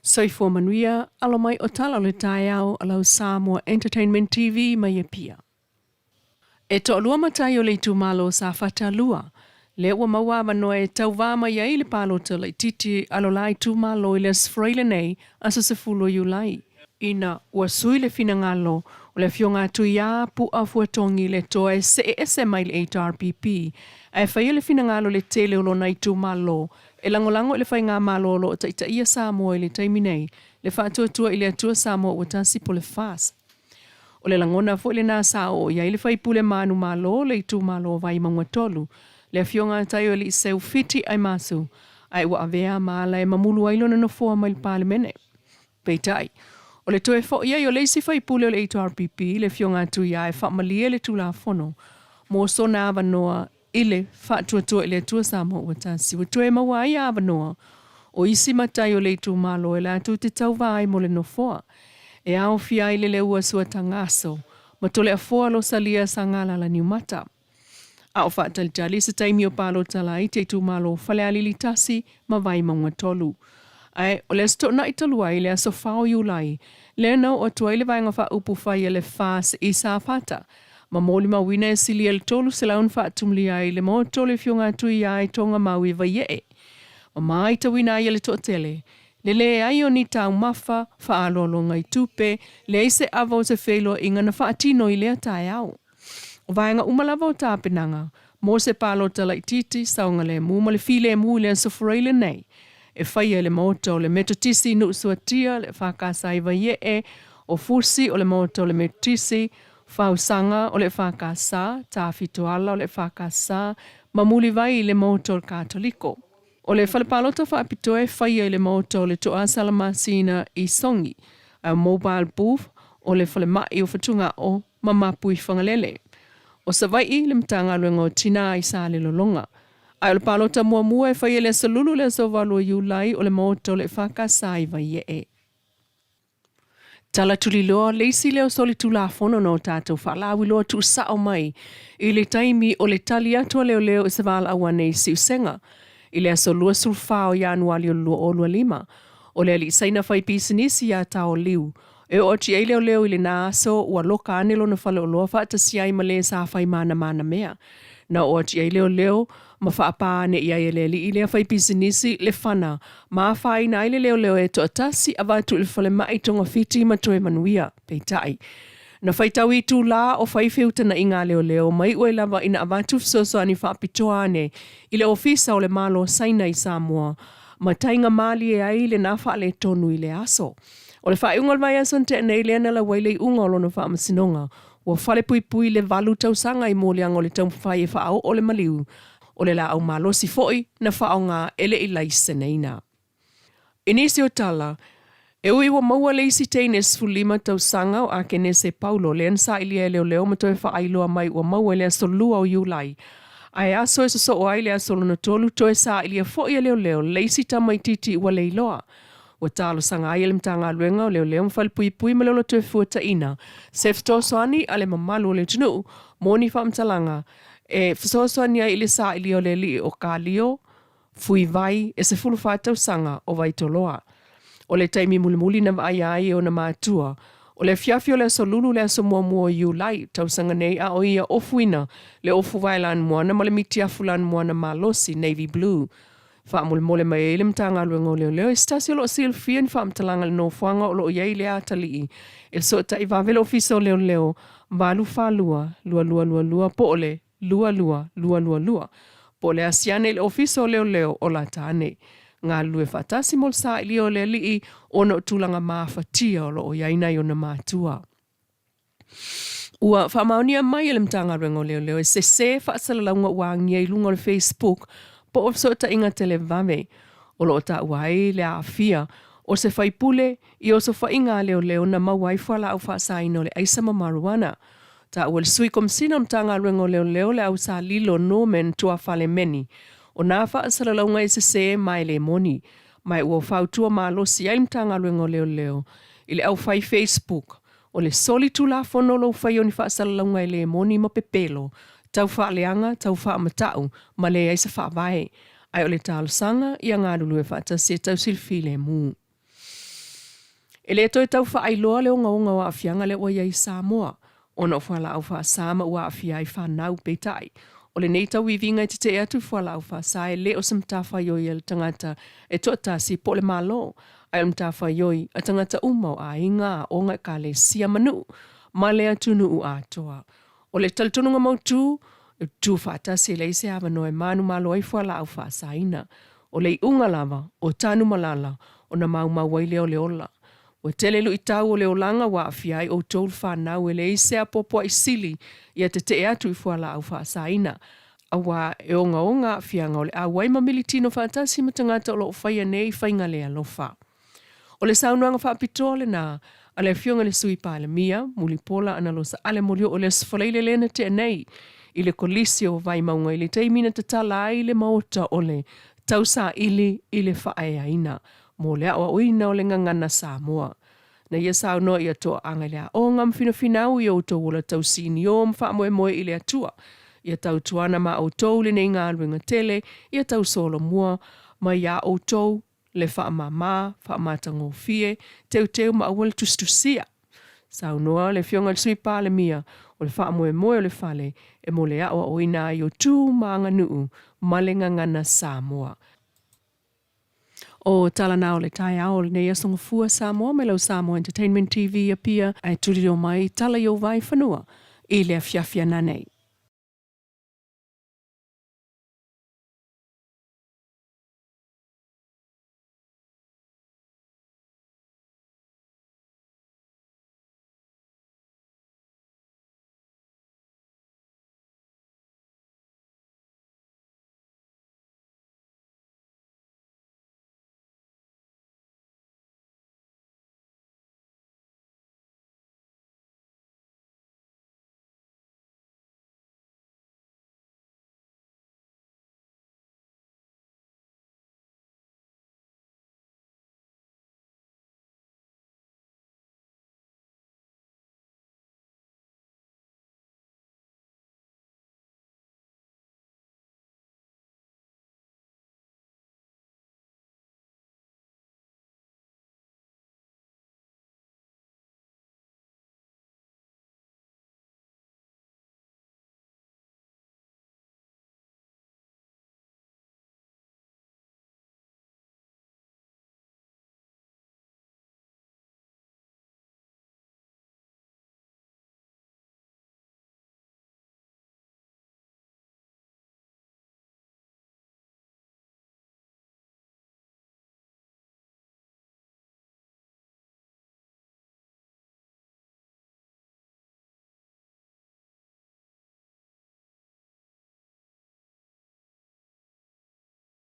Soifua manuia, alo mai o tala o le taeao a lau Samoa Entertainment TV mai Apia. E toalua matai o le itumalo o Safata 2, lea ua maua avanoa e tauva mai ai i le palota laitiiti a lo la itumalo i le Aso Faraile lenei, aso 10 o Iulai. Ina ua sui le finagalo o le Afioga a Tuiā Pu'a Fuatogi le toa e see ese mai le HRPP ae faia le finagalo i le tele o lona itumalo e lagolago i le Faigamalo o lo o taitaia Samoa i le taimi nei, le Faatuatua i le Atua Samoa Ua Tasi po o le FAST. O le lagona foi lena sa oo i ai le faipule manumalo o le itumalo o Vaimauga 3, le Afioga a Taioalii Seu Fiti Aimasu, ae ua avea ma ala e mamulu ai lona nofoa mai le Palemene. Peitai, o le toe foi ai o le isi faipule o le HRPP, le Afioga a Tuia e faamalie le Tulafono mo sona avanoa i le Faatuatua i le Atua Samoa Ua Tasi, ua toe maua ai avanoa o isi matai o le itumalo e latou te tauva ai mo le nofoa e aofia ai le Leua Suatagaso ma Toleafoa Losalia Sagalala Niumata. A o faatalitali se taimi o palota laiti a itumalo o Falealili 1 ma Vaimauga 3. Ae o le Aso Toonai talu ai, le aso 4 o Iulai, lea na oo atu ai le vaega faaupufai a le FAS i Safata ma molimauina e silia i le 300 na faatumulia ai le Maota o le Afioga a Tuiae Togamau i Vaiee. Ma maitauina ai e le toatele, le leai o ni taumafa, faaaloaloga i tupe, leai se ava o se feiloaiga na faatino i lea taeao. O vaega uma lava o tapenaga mo se palota laitiiti, saogalemu ma le filemu i le Aso Faraile nei, e faia e le Maota o le Metotisi i Nuusuatia, le EFKS i Vaiee, o Fusi o le Maota o le Metotisi, Fausaga o le EFKS, Tafitoala o le EFKS, ma Mulivai i le Maota o le Katoliko. O le fale palota faapitoa e faia i le Maota o le Toa Salamasina i Sogi, a o Mobile Booth o le Falemai o Fatugao ma Mapuifagalele. O Savaii le Matagaluega o Tinā i Salelologa. Ae o le palota muamua e faia i le aso Lulu i le aso 8 o Iulai o le Maota o le EFKS i Vaiee. Tala tuliloa le isi lea o solitulafono na o tatou faalauiloa tuusao mai i le taimi o le tali atu a leoleo i se valaau ane i Siusega i le aso 24 o Ianuali o le 2025. O le alii Saina fai pisinisi ia Tao Liu e oo atu i ai leoleo i lena aso ua loka ane lona faleoloa faatasi ai ma le sa fai manamana mea. Na oo atu i ai leoleo ma faapā ane i ai e le alii lea fai pisinisi le fana ma afaina ai le leoleo e toatasi avatu i le falemai togafiti ma toe manuia. Peitai, na faitau itulā o fai feutanaʻiga a leoleo ma iʻu ai lava ina avatu fesoasoani faapitoa ane i le Ofisa o le Malo o Saina i Samoa ma taiga malie ai lena faaletonu i lea aso. O le faaiuga o le vaiaso na tea nei lea na lau ai le iuga o lona faamasinoga Ua falepuipui le valu tausaga i moliaga o le taumafai e faaoo le maliu o le laau malosi foi na faaaoga e le i laiseneina. I nisi o tala, e ui ua maua le isi teine 15 tausaga o Akenese Paulo lea na sailia e leoleo ma toe faailoa mai ua maua i le aso 2 o Iulai, ae aso e sosoo ai le aso lona tolu toe sailia foi e leoleo le isi tamaitiiti ua leiloa. Ua talosaga ai e le Matagaluega o Leoleo ma Falepuipui ma le Ola Toefuataina se fesoasoani a le mamalu o le atunuu mo ni faamatalaga e fesoasoani ai i le sailia o le alii o Kalio Fuivai e 14 tausaga o Vaitoloa. O le taimi mulimuli na vaaia ai e ona matua, o le afiafi o le aso Lulu le aso muamua o Iulai tausaga nei a o ia ofuina le ofu vae lanumoana ma le mitiafu lanumoana malosi navy blue. Faamolemole mai ai le Matagaluega o Leoleo i se tasi o lo o silafia ni faamatalaga i le nofoaga o lo o i ai lea atalii e fesootai vave le Ofisa o Leoleo 842 2222 po o le 22222 po o le asi ane i le Ofisa o Leoleo o lata ane. Galulue faatasi mo le sailia o le alii ona o tulaga mafatia o lo o i ai nai ona matua. Ua faamaonia mai e le Matagaluega o Leoleo e sese faasalalauga ua agia i luga o le Facebook po o fesootaiga televave o lo o taua ai le aafia o se faipule i osofaiga a leoleo na maua ai fualaau faasaina o le aisa ma marijuana. Taua le Sui Komesina o le Matagaluega o Leoleo le Au Salilo Norman Tuafale Meni o nā faasalalauga e sese ma e le moni ma e ua fautua malosi ai le Matagaluega o Leoleo i le aufai Facebook O le soli tulafono lou fai o ni faasalalauga e le moni ma pepelo, tau faaleaga, tau faamatau, ma leai se faavae. Ae o le talosaga ia galulue faatasi e tau silafilemu. E le toe tau faailoa le ogaoga o aafiaga lea ua i ai i Samoa, ona o fualaau faasa ma ua aafia ai fanau. Peitai, o lenei tauiviga e tetee atu i fualaau faasa e le o se matafaioi a le tagata e toatasi po o le Malo, ae o le matafaioi a tagata uma o aiga, aoga, ekalesia ma nuu ma le atunuu atoa. O le talitonuga mautu, e tutu faatasi e leai se avanoa e manumalo ai fualaau faasaina. O le iuga lava, o Tanumalala, ona maumau ai lea o le ola. Ua tele luitau o le olaga ua aafia ai outou le fanau e leai se apoapoai sili ia tetee atu i fualaau faasaina, aua e ogaoga aafiaga o le auai ma militino faatasi ma tagata o lo o faia nei faiga le alofa. O le saunoaga faapitoa lena a le Afioga i le Sui Palemia, Mulipola Analosa Ale Molioo i le Aso Faraile lea na tea nei i le Kolisi o Vaimauga i le taimi na tatala ai le Maota o le Tausaili i le Faaeaina mo le aoaoina o le gagana Samoa. Na ia saunoa ia toaaga i le aoga ma finafinau i outou ola tausinio ma faamoemoe i le Atua. Ia tautuana ma outou lenei galuega tele, ia tausolomua mai iā outou le faamama, faamatagofie, teuteu ma aua le tusitusia. Saunoa le Afioga i le Sui Palemia, o le faamoemoe o le fale e mo le aoaoina ai o tu ma aganuu ma le gagana Samoa. O tala na o le taeao o lenei aso Gafua Samoa mai lau Samoa Entertainment TV Apia ae tulilo mai tala i ou vae fanua i le afiafi ananei.